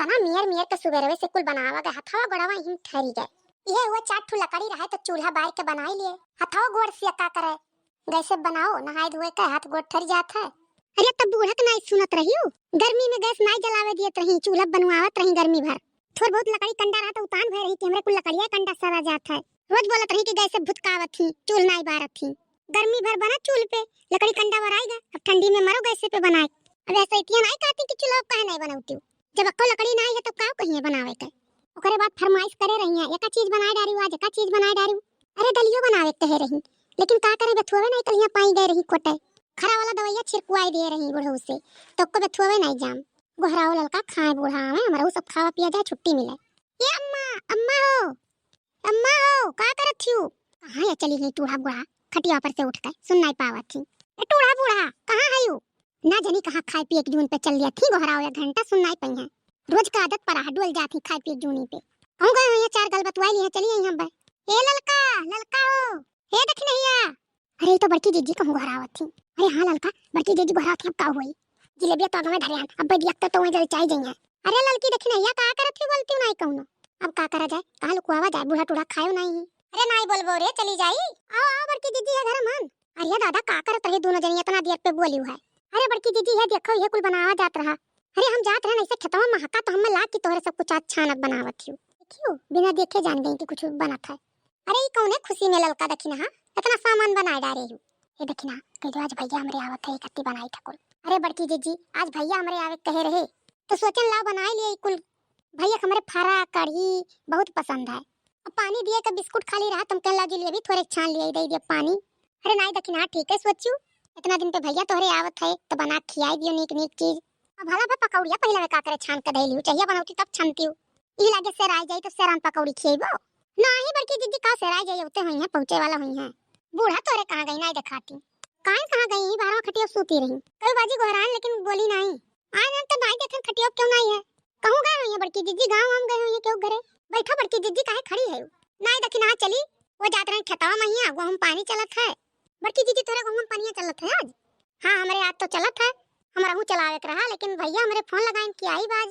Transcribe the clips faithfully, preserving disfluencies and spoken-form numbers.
एतना मियर मियर के सुबेरवे से कुल बनावा गए, हथवा गोड़वा इहिम ठरी गए। इहे हुआ चार ठू लकड़ी रहे तो चूल्हा बार के बनाई लिए। हथवा गोड़ से का करे, गैसे बनाओ, नहाए धोए के हाथ गोड़ ठर जात है। अरे तब बूढ़ा के नाई सुनत रहियो, गर्मी में गैस नाई जलावे दियत रही, चूल्हा बनवावत रही गर्मी भर। थोर बहुत लकड़ी कंडा रहा तो उतान भय रही कि हमरे कुल लकड़िया कंडा सरा जात है। रोज बोलत रही कि गैसे भुतकावत ही, चूल्ह नाई बारत ही। गर्मी भर बना चूल्ह पे, लकड़ी कंडा बराई गा, अब ठंडी में मरो गैसे पे बनाए। अब ऐसे इतिया नाई कहती कि चूल्हा पे काहे नाई बनौती, जब अक्को लकड़ी नाई है तब का कहिए बनावे के। ओकरे बाद फरमाइश करे रही है, एका चीज बनाए डारी, आज एका चीज बनाए डारी। अरे दलियो बनावे के कहे रही, लेकिन का करे बथुआवे नाई कलिया पाई गए रही कोटे। खरा वाला दवाइया छिड़कुआई दिए रही बुढ़ऊ से, तो ओको बथुआवे नाई जाम। गोहराओ ललका खाए बूढ़ा आवे, हमरा उ सब खावा पिया जाए, छुट्टी मिले। ए अम्मा, अम्मा हो, अम्मा हो, का करत थियू? कहाँ या चली गई टूढ़ा बूढ़ा, खटिया पर से उठ के सुन नाई पावत थी। ए टूढ़ा बूढ़ा, कहाँ है यू? ना जानी कहाँ खाए पिए के जून पे चल लिया थी, गोहराओ एक घंटा सुन नाई पई है। रोज का आदत पड़ा है, डोल जात ही खाए पिए के जूनी पे। कहूँ गए हुई है, चार गल बतुआई ली है, चली आई हम बे। ए ललका, ललका हो, ए दखिनहिया। अरे, ई तो बड़की जिज्जी कहूँ गोहरावत थी। अरे हाँ ललका, बड़की जिज्जी गोहरावत थी, अब का होई? जिलेबिया तो आगे में धरे हन, अब दिया तो, तो वहीं जल चाय जाइए। अरे ललकी दखिनहिया, का करत थी, बोलती नाई कौनो। अब का करा जाए, कहाँ लुकुआवा जाए, बूढ़ा टूढ़ा खायो नाई है। अरे नाई बोलबो रे, चली जाई। आओ, आओ बड़की जिज्जी है घर मन। अरे दादा, का करत रही दोनों जनी, इतना देर पे बोली है। अरे बड़की जिज्जी है देखो, ये कुल बनावा जात रहा। अरे हम जात रहे ऐसे खेतवा में, महका तो हमें लाग कि तोहरे सब कुछ आज छानत बनावत हियो। देखियो, बिना देखे जान गई कि कुछ बनत है। अरे ई कौने खुशी में ललका दखिनहा इतना सामान बनाए डारे हू। ए दखिनहा, कह दो आज भैया हमरे आवत है, इकट्ठी बनाई ठकुल। अरे बड़की जिज्जी, आज भैया हमरे आवे कहे रहे, तो सोचन लाओ बनाए लिए ई कुल। भैया के हमरे फरा कढ़ी बहुत पसंद है। अब पानी दिए के बिस्कुट खाली रहा, तुम कहला जिलेबी थोड़े छान लिए, दे दिए पानी। अरे नाई दखिनहा, ठीक है सोचू, इतना दिन पे भैया तोहरे आवत है तो बना के खियाई दियो नीक नीक चीज। अब भला बा पकौड़िया पहिला में का करे छान के धइली हूँ, चाहिए बनौती तब छनती हूँ। ई लागे सेराई जाई तो सेरान पकौड़ी खिएबो। नाही बड़की जिज्जी का सेराई जाई, उते हुई है, पहुँचे वाला हुई है। बूढ़ा तोरे कहाँ गई, नाही देखाती। काहे कहाँ गई, ई बारवा खटिया सूती रही। कई बाजी गोहरान लेकिन बोली नाही। आज हम तो नाही देखन खटिया क्यों नाही है। कहूँ गए हुई है बड़की जिज्जी, गाँव हम गए हुई है क्यों घरे। बैठो बड़की जिज्जी, काहे खड़ी है? नाही दखिनहा चली, वो जात रहे खेतवा महिया, वो हम पानी चलत है। बड़की जिज्जी तोरे गहुम पनिया चलत है आज? हाँ, हमरे आज तो चलत है। हमरहू चलावे के रहा, लेकिन भैया हमरे फोन लगाइन कि आई बाज,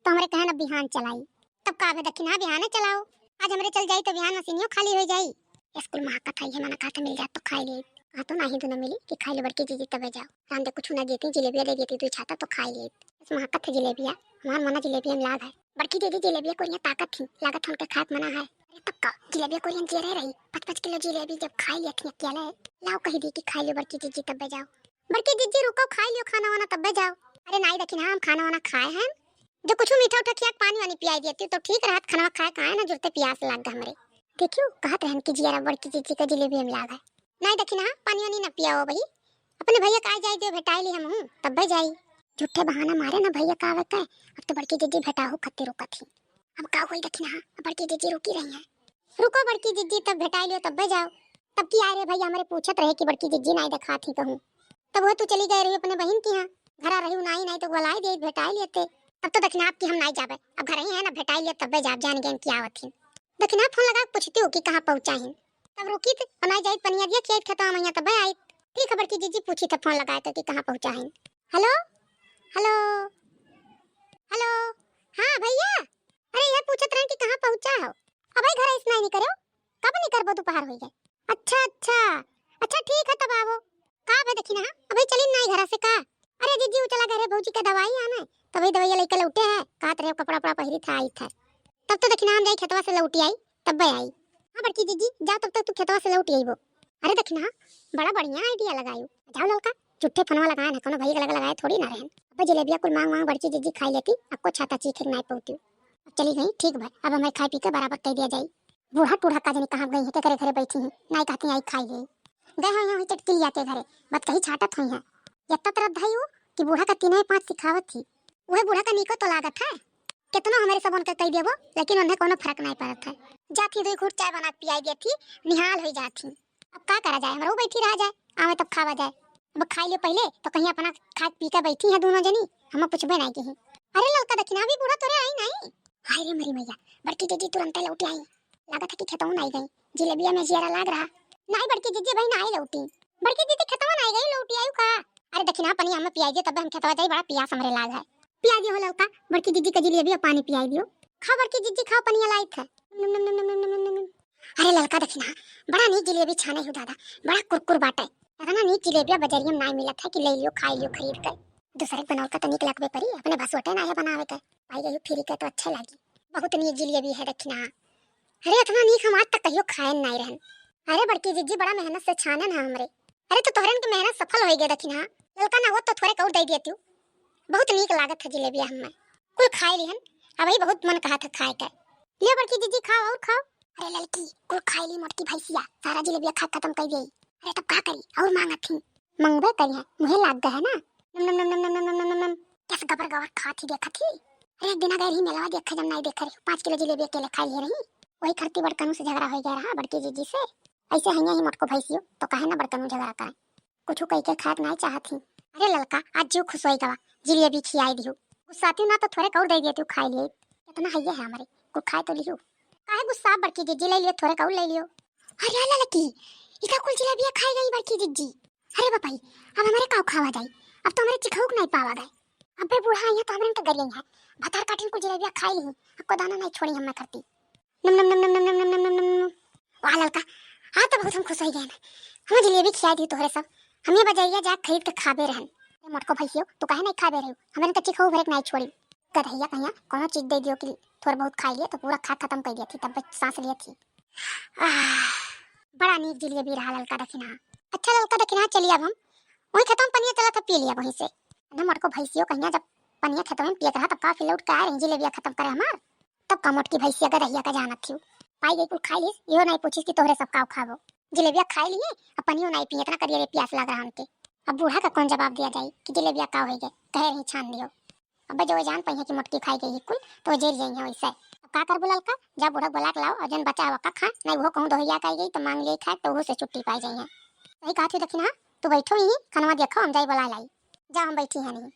तो हमरे कहे ना बिहान चलाई। तब का भे दखिनहा बिहाने चलाओ, आज हमरे चल जाई तो बिहान मशीनियो खाली हो जाई। स्कूल में हाकत है, ये मना खाते मिल जात तो खाई ले। हाँ तो नाही दुनो मिली कि खाई ले बड़की जिज्जी तबे जाओ। रांधे कुछ ना देती, जिलेबिया दे देती, तू छाता तो खाई ले। इस में हाकत है जिलेबिया, हमार मना जिलेबिया में लाग है। बड़की दीदी जिलेबिया कोरिया ताकत थी, लागत हमके खात मना है। अरे तब का जिलेबिया कोरियन जे रह रही, पाँच पाँच किलो जिलेबी जब खाई लिया थी अकेले, लाओ कही दी कि खाई लियो बड़की जिज्जी तब्बे जाओ। बड़की जिज्जी रुको, खाई लियो खाना वाना तब्बे जाओ। अरे नाई दखिनहा, हम खाना वाना खाए हैं, जो कुछ मीठा उठा खिया के पानी वानी पियाई देती तो ठीक रहत, खाना खाए का है ना जुरते पियास लाग गा हमरे। देखियो कहत रहन कि जियारा बड़की जिज्जी का जिलेबी में लाग है। नाई दखिनहा, पानी वानी ना पियाओ भाई, अपने भैया का आ जाए दियो, भेटाई ली हम हूँ, तब्बे जाई। झूठे बहाना मारे ना भैया का आवे का, अब तो बड़की जिज्जी भेटाहू खत्ती रुकत ही। अब का होई दखिनहा, अब बड़की जिज्जी रुकी रही है। रुको बड़की जिज्जी, तब भेटाई लियो तब्बे जाओ। तब की आए रे भैया हमरे पूछत रहे कि बड़की जिज्जी नाई देखात ही कहूँ। तब वो तू चली गए रही अपने बहिन की यहाँ, घरा रही नाई, नाई तो बुलाई दे, भेटाई लेते। तब तो दखिनहा अब की हम नाई जाबे, अब घर ही है ना, भेटाई लियो तब्बे जाब, जान गए कि आवत ही। दखिनहा फोन लगा के पूछती हूँ कि कहाँ पहुँचा ही। तब रुकी त, बनाई जाइत पनिया दिया, खियाइत खेतवा मैया तब्बे आइत। ठीक है बड़की जिज्जी, पूछी थे फोन लगाए तो कि कहाँ पहुँचा है। हेलो, हेलो, हेलो। हाँ भैया, अरे ये पूछत रहे कि कहाँ पहुँचा हो। अबे घर ऐस नहीं निकरो, कब निकरबो, दोपहर हो गए। अच्छा अच्छा, अच्छा ठीक है तब आवो। का बे दखिनहा, अबे चली नाई घरा से का? अरे जिज्जी वो चला गए रे भौजी का दवाई आने, तभी दवाई लेके लौटे है, कहत रहे कपड़ा उपड़ा पहिरी था आई था। तब तो दखिनहा हम जाई खेतवा से लौटी आई, तब्बे आई। हाँ बड़की जिज्जी, जाओ तब तक तू खेतवा से लौट अइबो। अरे दखिनहा, बड़ा बढ़िया idea लगायू। जाओ ललका, झूठे फोनवा लगाए ना, कोनो भैया के लगे लगाए थोड़ी ना रहन। अब जिलेबिया कुल मांग मांग बड़की जिज्जी खाई लेती, अक्को छाता चीखे के नाई पौती। अब चली गई, ठीक भाई, अब हमें खाए पी के बराबर कह दिया जाई। बूढ़ा टूढ़ा का जनी कहाँ गई है, के करे घरे बैठी है, नाई कहती आई खाई गई। गए हैं यहाँ चटकिलिया के घरे, बात कही छाटत हुई है। यत्ता तरह धई उ कि बूढ़ा का तीन पाँच सिखावत थी। वह बूढ़ा का नीको तो लागत है, कितनो हमारे सब उनके कह देबो, लेकिन उन्हें कोनो फर्क नहीं पड़त है। जात ही दो घूट चाय बना के पियाई देत ही, निहाल होई जात ही। अब का करा जाए, हमरो बैठी रहा जाए, आवे तब खावा जाए। अब खाई लियो पहले, तो कहीं अपना खा पी के बैठी है दोनों जनी, हम पूछबे नहीं की। अरे ललका दखिनहा, अभी बूढ़ा तोरे आई नहीं। हाय रे मरी मैया, बड़की जिज्जी तुरंते लौट आई। लागत है कि खेतों नहीं गई, जिलेबिया में जियारा लाग रहा। नहीं बड़की जिज्जी भाई ना आई लौटी। बड़की जिज्जी खेतवा नहीं गई, लौटी आयु का? अरे दखिनहा पनिया हमें पियाई दे, तब हम खेतवा जाई, बड़ा पियास हमरे लाग है। पियाइ दियो हो ललका, बड़की जिज्जी का जिलेबी अउ पानी पियाइ दियो। खाओ बड़की जिज्जी, खाओ, पनिया लाइत है। नम, नम, नम। अरे ललका देखी ना, बड़ा नीक जिलेबी छाने हो दादा, बड़ा कुरकुर बाटे। इतना नीक जिलेबिया बजरिया में नाहीं मिलत है कि लइ लियो, खाइ लियो खरीद के। दूसरे के बनौल का तो नीक लगबे परी, अपने भसोटे ना है बनावे के, पाइ गई फ्री के तो अच्छे लागी। बहुत नीक जिलेबी है देखी ना। अरे इतना नीक हम आज तक कहियो खाएन नाहीं रहन। अरे बड़की जिज्जी बड़ा मेहनत से छानेन है हमरे। अरे तो तोहरेन के मेहनत सफल होइ गए देखी ना। ललका ना होत तो थोरे कउर दइ देतिउ। बहुत नीक लागत है जिलेबिया हमें। कुल खाइ लिहन, अबही बहुत मन कहत है खाए के। लियो बड़की जिज्जी खाओ अउर खाओ। अरे ललकी, कुल खाइ ली मोटकी भैंसिया, सारा जिलेबिया खा के खतम कइ देई। अरे तब का करी, अउर मांगत ही। मंगबे करी है, मुँहे लाग गए है ना। नम नम नम नम नम नम नम नम नम। कैसे गबर गबर खात ही देखत ही। अरे एक दिन गए रही मेलवा देखे, जब नाहीं देखे रही, पाँच किलो जिलेबी अकेले खाइ लिए रही। वही खरती बड़कनू से झगड़ा होइ गया रहा बड़की जिज्जी से। ऐसे हइया ही मोटको भैंसियो, तो काहे ना बड़कनू झगड़ा करे। कुछ कहि के खाए के नाहीं चाहत ही। अरे ललका, आज जीव खुश होइ गवा, जिलेबी खियाइ दिहु। गुस्सातिउ ना तो थोरे कउर दइ देतिउ खाइ लिए। इतना हइये है हमरे, कुल खाइ तो लिहु। काहे गुस्सा बड़की जिज्जी, लइ लियो, थोरे कउर लइ लियो। अरे ललकी, इका कुल जिलेबिया खाइ गई बड़की जिज्जी। अरे बपाई, अब हमरे काउ खावा जाई, अब तो हमरे चिखउक नाहीं पावा गए। अबे बूढ़ा आइया तो हमरे इनका गरियई है, भतार काटिन कुल जिलेबिया खाइ ली, अक्को दाना नाहीं छोड़ी हमें खरती। नम नम नम नम नम नम नम नम नम। वाह ललका, आज तो बहुत हम खुश होइ गए हैं। हमें जिलेबी खियाइ दी तोहरे सब। हम ये बजरिया जा खरीद के खाबे रहन। ए मोटको भैंसियो, तू काहे नाहीं खाबे रही? हमरे तो चिखउ भरेक नाहीं छोड़ी। गदहिया कहिया कोनो चीज दइ दियो कि थोर बहुत खाइ लिए तो पूरा खा खतम कइ दिया थी, तब सांस लिए थी। आह, बड़ा नीक जिलेबी रहा ललका दखिनहा। अच्छा ललका दखिनहा, चलिए अब हम वहीं खेतवा में पनिया चलत है, पी लिया वहीं से। ना मोटको भैंसियो कहिया जब पनिया खेतवा में पियत रहा तब का फिर लौट के आए रही जिलेबिया खतम करे हमार। तब का मोटकी भैंसिया गदहिया का जानत थी। पाई गई कुल खाइ लीस, इहो नाहीं पूछिस कि तोहरे सब काउ खाबो। जिलेबिया खाइ लिए, अब पनियो नाहीं पिए, इतना करिए रे प्यास लाग रहा हमके। अब बूढ़ा का कौन जवाब दिया जाई कि जिलेबिया काउ होइ गए, कहे रही छान दियो। अब जो जान पाई है कि मोटकी खाइ गई है कुल, तो जेर जाई है वैसे। अब का करबो ललका, जा बूढ़ा बोला के लाओ, और जन बचा हुआ का खा, नाहीं वो कहूँ दोहिया खाइ गई तो मांग लिए खाए, तो वो से छुट्टी पाइ जाई है। सही कहा थी दखिनहा, तू बैठो ही, खनवा देखो, हम जाई बोला लाई। जा हम बैठी है नहीं।